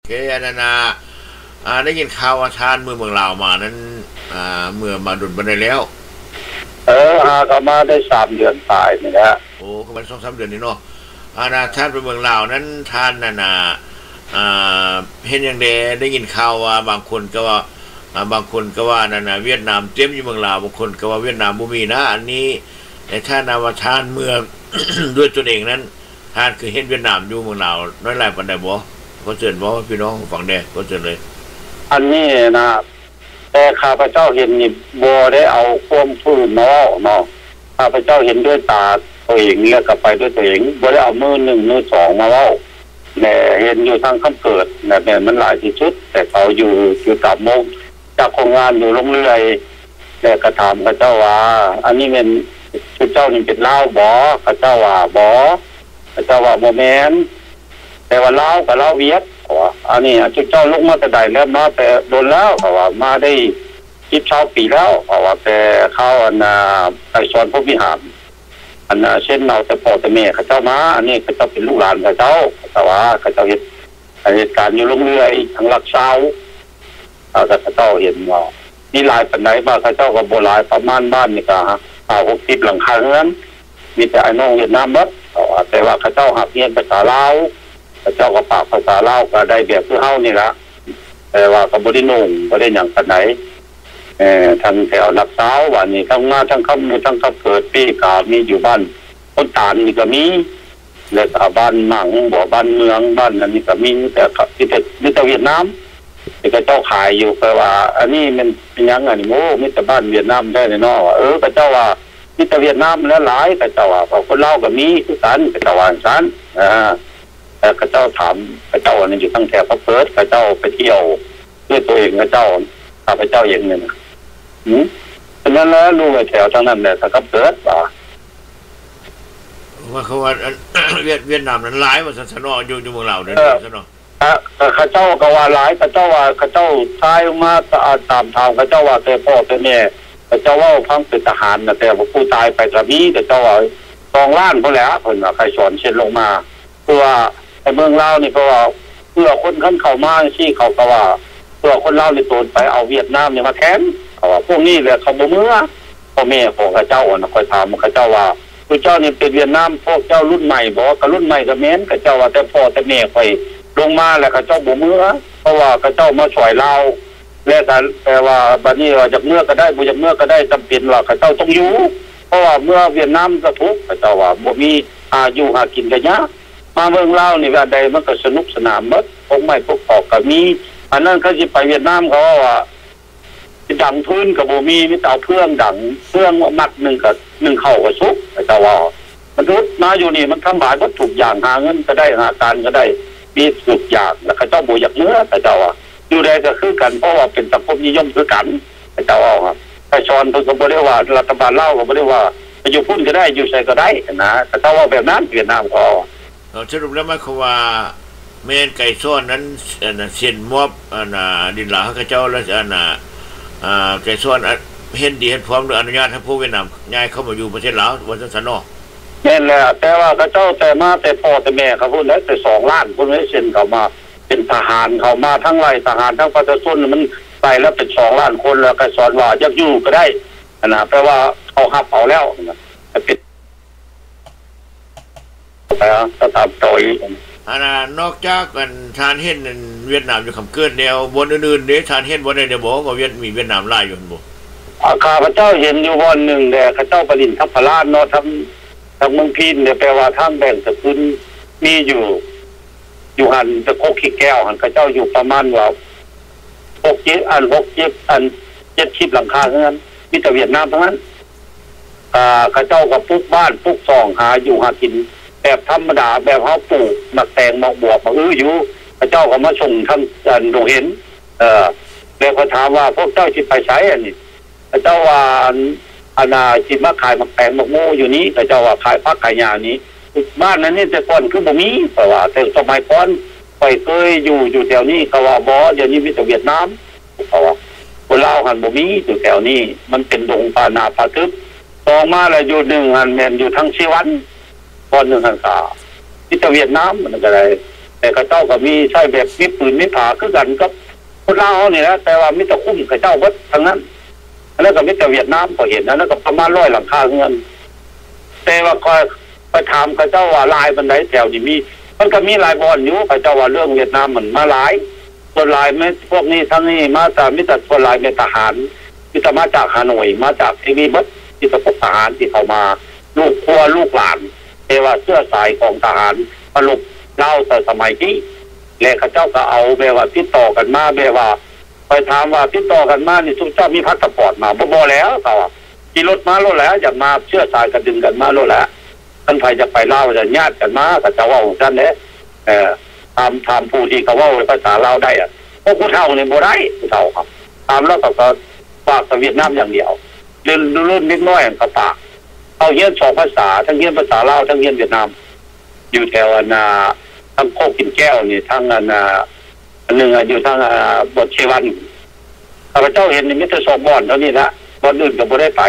ເຄ ອັນນັ້ນນະ ອ່າ ໄດ້ຍິນຂ່າວວ່າທ່ານເມືອເມືອງລາວມານັ້ນ ອ່າ ເມືອມາດົນປານໃດແລ້ວ? ເອີ ຫາກໍມາໄດ້ສາມເດືອນປາຍນີ້ແຫຼະ. ໂອ້ ກໍປະມານສອງສາມເດືອນນີ້ເນາະ. ອັນນະ ທ່ານໄປເມືອງລາວນັ້ນ ທ່ານນັ້ນນະ ອ່າ ເຮັດຫຍັງແດ່? ໄດ້ຍິນຂ່າວວ່າບາງຄົນກໍວ່າ ອ່າ ບາງຄົນກໍວ່ານັ້ນນະ ຫວຽດນາມເຕັມຢູ່ເມືອງລາວ, ບາງຄົນກໍວ່າຫວຽດນາມບໍ່ມີນະ. ອັນນີ້ໃນຖານະວ່າທ່ານເມືອດ້ວຍຕົນເອງນັ້ນ ທ່ານເຄີຍເຫັນຫວຽດນາມຢູ່ເມືອງລາວນ້ອຍຫຼາຍປານໃດບໍ່? ຂໍເຊີນເວົ້າໃຫ້ພີ່ນ້ອງຟັງແດ່ ຂໍເຊີນເລີຍ. ອັນນີ້ນະ ແຕ່ຂ້າພະເຈົ້າເຫັນນີ້ ບໍ່ໄດ້ເອົາຄວາມຜູ້ອື່ນມາເວົ້າເນາະ. ຂ້າພະເຈົ້າເຫັນດ້ວຍຕາໂຕເອງ ແລ້ວກໍໄປດ້ວຍໂຕເອງ, ບໍ່ໄດ້ເອົາມືໜຶ່ງມືສອງມາເວົ້າ. ແລະ ເຫັນຢູ່ທາງຄຳເກີດ ແລະ ແມ່ນມັນຫຼາຍທີ່ສຸດ, ແຕ່ເຂົາຢູ່ ຢູ່ຕາມໂມງ ຈາກໂຄງງານຢູ່ລົງເລື້ອຍ ແລະ ກໍຖາມເຂົາເຈົ້າວ່າ ອັນນີ້ແມ່ນ ຊຸມເຈົ້ານີ້ເປັນລາວບໍ່? ເຂົາເຈົ້າວ່າ ບໍ່. ເຂົາເຈົ້າວ່າ ບໍ່ແມ່ນ ແຕ່ວ່າລາວກໍລາວຫວຽດ. ເຂົາວ່າ ອັນນີ້ ອັນ ເຈົ້າລົງມາແຕ່ໃດແລ້ວ? ມາແຕ່ດົນແລ້ວ ເຂົາວ່າ ມາໄດ້ສິບຊາວປີແລ້ວ ເຂົາວ່າ ແຕ່ຄາວ ອັນ ນາ ໄກສອນພົມວິຫານ ອັນ ນາ ເຊັນເອົາແຕ່ພໍ່ແຕ່ແມ່ເຂົາເຈົ້າມາ. ອັນນີ້ເຂົາເຈົ້າເປັນລູກຫຼານເຂົາເຈົ້າ ເຂົາວ່າ ເຂົາເຈົ້າເຮັດ ເຮັດການຢູ່ໂລງເຮືອອີກທາງຫຼັກຊາວ ເຂົາເຈົ້າເຫັນວ່າມີຫຼາຍປານໃດ ບ້ານເຂົາເຈົ້າກໍບໍ່ຫຼາຍ ປະມານບ້ານນີ້ກໍຫ້າຫົກສິບຫຼັງຄາເຮືອນ ມີແຕ່ອ້າຍນ້ອງຫວຽດນາມເບິດ. ເພາະວ່າ ແຕ່ວ່າເຂົາເຈົ້າຮັບຮຽນພາສາລາວ ເຂົາເຈົ້າກໍປາກພາສາລາວກໍໄດ້ແບບຄືເຮົານີ້ລະ ແຕ່ວ່າກໍບໍ່ໄດ້ໜຸ່ງ ບໍ່ໄດ້ຫຍັງປານໃດ. ເອີ ທາງແຖວຫຼັກຊາວ ບາດນີ້ທາງມາທາງຄຳ ທາງຄຳເກີດ ປີກາມີຢູ່ບ້ານໂພນຕານນີ້ກໍມີ ແລ້ວກໍບ້ານໝັງບໍ ບ້ານເມືອງ ບ້ານອັນນີ້ກໍມີ ມີແຕ່ ມີແຕ່ ມີແຕ່ຫວຽດນາມ ທີ່ເຂົາເຈົ້າຂາຍຢູ່. ຂ້ອຍວ່າ ອັນນີ້ແມ່ນ ແມ່ນຫຍັງ ອັນນີ້? ໂອ້ ມີແຕ່ບ້ານຫວຽດນາມແທ້ເນາະ. ເອີ ເຂົາເຈົ້າວ່າ ມີແຕ່ຫວຽດນາມແຫຼະຫຼາຍ ເຂົາເຈົ້າວ່າ ເພາະຄົນລາວກໍມີຄືກັນ ເຂົາເຈົ້າວ່າຈັ່ງຊັ້ນ. ອ່າ ແລ້ວເຂົາເຈົ້າຖາມ ເຂົາເຈົ້າອັນນັ້ນຢູ່ທາງແຖວຄຳເກີດ ເຂົາເຈົ້າໄປທ່ຽວດ້ວຍຕົວເອງ ເຂົາເຈົ້າ ຂ້າພະເຈົ້າເອງນີ້ນະ. ອືມ ເປັນນັ້ນແຫຼະ ຮູ້ໄວ້ແຖວທາງນັ້ນແຫຼະ ຖ້າຄຳເກີດວ່າ ວ່າເຂົາວ່າ ອັນ ຫວຽດ ຫວຽດນາມນັ້ນຫຼາຍວ່າຊັ້ນຊະເນາະ ຢູ່ ຢູ່ເມືອງລາວເດ້ ເອີ ວ່າຊັ້ນເນາະ. ເອີ ເຂົາເຈົ້າກໍວ່າຫຼາຍ ເຂົາເຈົ້າວ່າ ເຂົາເຈົ້າຊາຍມາ ຕາ ຕາມຖາມ ເຂົາເຈົ້າວ່າແຕ່ພໍ່ແຕ່ແມ່ ເຂົາເຈົ້າເວົ້າຟັງເປັນທະຫານນະ ແຕ່ວ່າຜູ້ຕາຍໄປກໍມີ ເຂົາເຈົ້າວ່າສອງລ້ານພຸ້ນແຫຼະ ເພິ່ນວ່າໄກສອນເຊັນລົງມາ ເພື່ອໃຫ້ເມືອງລາວນີ້ ເພາະວ່າເພື່ອຄົນຄັນເຂົ້າມາຈັ່ງຊີ້ ເຂົາກໍວ່າເພື່ອຄົນລາວນີ້ໂຕນໄປເອົາຫວຽດນາມນີ້ມາແທນ ເຂົາວ່າພວກນີ້ແຫຼະເຂົາບໍ່ເມືອ ພໍ່ແມ່ຂອງເຂົາເຈົ້າຫັ້ນນະ. ຂ້ອຍຖາມເຂົາເຈົ້າວ່າ ຜູ້ເຈົ້ານີ້ເປັນຫວຽດນາມ ພວກເຈົ້າລຸ້ນໃໝ່ບໍ? ກໍລຸ້ນໃໝ່ກໍແມ່ນ ເຂົາເຈົ້າວ່າ ແຕ່ພໍ່ແຕ່ແມ່ຂ້ອຍລົງມາແລ້ວ ເຂົາເຈົ້າບໍ່ເມືອ ເພາະວ່າເຂົາເຈົ້າມາຊ່ອຍລາວ ແລ້ວກໍແປວ່າ ບັດນີ້ວ່າຢາກເມືອກໍໄດ້ ບໍ່ຢາກເມືອກໍໄດ້ ຈຳເປັນວ່າເຂົາເຈົ້າຕ້ອງຢູ່ ເພາະວ່າເມືອຫວຽດນາມກໍທຸກ ເຂົາເຈົ້າວ່າ ບໍ່ມີຫາຢູ່ຫາກິນກໍຍາກ. ມາເມືອງລາວນີ້ ອັນໃດມັນກໍສະໜຸກສະໜານໝົດ ປົກໄມ້ປົກຕອກກໍມີ. ອັນນັ້ນ ຄັນຊິໄປຫວຽດນາມ ເຂົາເວົ້າວ່າ ຊິດັງຟືນກໍບໍ່ມີ ມີແຕ່ເອົາເຟືອງດັງ ເຟືອງມັດໜຶ່ງກໍໜຶ້ງເຂົ້າກໍສຸກ ເຂົາເຈົ້າເວົ້າ. ມະນຸດມາຢູ່ນີ້ມັນສຳບາຍເບິດທຸກຢ່າງ ຫາເງິນກໍໄດ້ ຫາການກໍໄດ້ ມີທຸກຢ່າງ ແລ້ວເຂົາເຈົ້າບໍ່ຢາກເມືອ ເຂົາເຈົ້າວ່າ. ຢູ່ໃດກໍຄືກັນ ເພາະວ່າເປັນສັງຄົມນິຍົມຄືກັນ ເຂົາເຈົ້າເວົ້າ. ໄກສອນເພິ່ນກໍບໍ່ໄດ້ວ່າ ລັດຖະບານລາວກໍບໍ່ໄດ້ວ່າ ໄປຢູ່ພຸ້ນກໍໄດ້ ຢູ່ໃສກໍໄດ້ນະ ເຂົາເຈົ້າເວົ້າແບບນັ້ນ ຫວຽດນາມເຂົາເວົ້າ. ເອີ ສະຫຼຸບແລ້ວໝາຍຄວາມວ່າ ແມ່ນໄກສອນນັ້ນ ອັນນ່າ ເຊັນມອບ ອັນນ່າ ດິນລາວໃຫ້ເຂົາເຈົ້າ ແລ້ວ ອັນນ່າ ອ່າ ໄກສອນ ອະ ເຫັນດີເຫັນພ້ອມ ຫຼື ອະນຸຍາດໃຫ້ພວກຫວຽດນາມຍ້າຍເຂົ້າມາຢູ່ປະເທດລາວ ວ່າຊັ້ນຊະເນາະ. ແມ່ນແຫຼະ ແຕ່ວ່າເຂົາເຈົ້າແຕ່ມາແຕ່ພໍ່ແຕ່ແມ່ເຂົາພຸ້ນແຫຼະ ແຕ່ສອງລ້ານພຸ້ນເດ້ ເຊັນເຂົ້າມາເປັນທະຫານ ເຂົ້າມາທັງໄລ່ທະຫານ ທັງປະຊາຊົນ ມັນໄລ່ແລ້ວເປັນສອງລ້ານຄົນ ແລ້ວໄກສອນວ່າຢາກຢູ່ກໍໄດ້ຫັ້ນນະ ແປວ່າເຂົາຮັບເອົາແລ້ວຫັ້ນນະ ເປັນ ໄປເອົາ ກໍຕາມຕໍ່ອີກ. ອັນນ່າ ນອກຈາກ ອັນ ທ່ານເຫັນ ອັນ ຫວຽດນາມຢູ່ຄຳເກີດແລ້ວ ບ່ອນອື່ນໆເດ ທ່ານເຫັນບ່ອນໃດແດ່ບໍ່ ວ່າຫວຽດ ມີຫວຽດນາມຫຼາຍຢູ່ຫັ້ນບໍ່? ອາ ຂ້າພະເຈົ້າເຫັນຢູ່ບ່ອນໜຶ່ງແຫຼະ ເຂົາເຈົ້າໄປຫຼິ້ນທຳພະລານເນາະ ທຳ ທາງເມືອງພີນເດ ແປວ່າທາງແບ່ງສະກຸນມີຢູ່ ຢູ່ຫັ້ນ ແຕ່ຄົກຂີ້ແກ້ວຫັ້ນ ເຂົາເຈົ້າຢູ່ປະມານວ່າ ຫົກເຈັດ ອັນ ຫົກເຈັດ ອັນ ເຈັດສິບຫຼັງຄາເຮືອນ ມີແຕ່ຫວຽດນາມທັງນັ້ນ. ອ່າ ເຂົາເຈົ້າກໍປຸກບ້ານ ປຸກຊ່ອງ ຫາຢູ່ຫາກິນແບບທຳມະດາ ແບບເຮົາປູກໝາກແຕງ ໝາກບວບ ໝາກອື້ຢູ່ ເຂົາເຈົ້າກໍມາສົ່ງທາງ ອັນ ດົງເຫັນ. ເອີ ແລ້ວຂ້ອຍຖາມວ່າ ພວກເຈົ້າຊິໄປໃສ ອັນນີ້? ເຂົາເຈົ້າວ່າ ອັນ ອັນນ່າ ຊິມາຂາຍໝາກແຕງ ໝາກໂມຢູ່ນີ້ ເຂົາເຈົ້າວ່າຂາຍຜັກຂາຍຫຍ້ານີ້. ບ້ານນັ້ນນີ້ແຕ່ກ່ອນຄືບໍ່ມີ ເຂົາວ່າ ແຕ່ສະໄໝກ່ອນຂ້ອຍເຄີຍຢູ່ ຢູ່ແຖວນີ້ ເຂົາວ່າ ບໍ່ ດຽວນີ້ມີແຕ່ຫວຽດນາມ ເຂົາວ່າ ຄົນລາວຫັ້ນບໍ່ມີຢູ່ແຖວນີ້ ມັນເປັນດົງປ່າໜາປ່າທຶບ. ຕໍ່ມາແລ້ວຢູ່ໜຶ່ງຫັ້ນແມ່ນຢູ່ທາງເຊວັນ ບ່ອນໜຶ່ງຫັ້ນກະມີແຕ່ຫວຽດນາມ ມັນກະໄດ້ ແລ ຕ່ເຂົາເຈົ້າກໍມີໃຊ້ແບບມີປືນມີຜາຄືກັນກັບຄົນລາວເຮົານີ້ແຫຼະ ແຕ່ວ່າມີແຕ່ຄຸ້ມເຂົາເຈົ້າເບິດທັງນັ້ນ. ອັນນັ້ນກໍມີແຕ່ຫວຽດນາມ ຂ້ອຍເຫັນ ອັນນັ້ນກໍປະມານຮ້ອຍຫຼັງຄາເຮືອນ. ແຕ່ວ່າຂ້ອຍ ຂ້ອຍຖາມເຂົາເຈົ້າວ່າຫຼາຍປານໃດແຖວນີ້ມີ ມັນກໍມີຫຼາຍບ່ອນຢູ່ ເຂົາເຈົ້າວ່າເລື່ອງຫວຽດນາມມັນມາຫຼາຍ. ສ່ວນຫຼາຍແມ່ນພວກນີ້ ທາງນີ້ມາ ແຕ່ມີແຕ່ສ່ວນຫຼາຍແມ່ນທະຫານ ມີແຕ່ມາຈາກຮ່າໂນ້ຍ ມາຈາກທີ່ນີ້ເບິດ ມີແຕ່ພວກທະຫານທີ່ເຂົ້າມາ ລູກຄົວລູກຫຼານ ແຕ່ວ່າເຊື້ອສາຍຂອງທະຫານມາລົບລາວແຕ່ສະໄໝທີ່ ແລະ ເຂົາເຈົ້າກໍເອົາແບບວ່າຕິດຕໍ່ກັນມາ ແບບວ່າ ຂ້ອຍຖາມວ່າຕິດຕໍ່ກັນມານີ້ ຊຸມເຈົ້າມີພາສະປອດມາບໍ່? ບໍ່ແລ້ວ ເຂົາວ່າຂີ່ລົດມາໂລດແຫຼະ ຢາກມາເຊື້ອສາຍກໍດຶງກັນມາໂລດແຫຼະ. ຄັນໃຜຢາກໄປລາວ ຈະຍາດກັນມາ ເຂົາເຈົ້າເວົ້າຈັ່ງຊັ້ນເດ້. ເອີ ຖາມ ຖາມຜູ້ທີ່ເຂົາເວົ້າພາສາລາວໄດ້ອະ ພວກຜູ້ເຖົ້ານີ້ບໍ່ໄດ້ ຜູ້ເຖົ້າ ຖາມແລ້ວເຂົາກໍປາກແຕ່ຫວຽດນາມຢ່າງດຽວ. ເດັກ ລຸ້ນເດັກນ້ອຍຫັ້ນກໍປາກ ເຂົາຮຽນສອງພາສາ ທັງຮຽນພາສາລາວ ທັງຮຽນຫວຽດນາມ ຢູ່ແຖວອັນນ່າ ທາງໂຄກກິນແກ້ວນີ້ ທາງອັນນ່າ ອັນໜຶ່ງຢູ່ທາງ ອາ ບ່ອນເຊວັນ. ຂ້າພະເຈົ້າເຫັນນີ້ມີແຕ່ສອງບ່ອນເທົ່ານີ້ລະ ບ່ອນອື່ນກໍບໍ່ໄດ້ໄປ.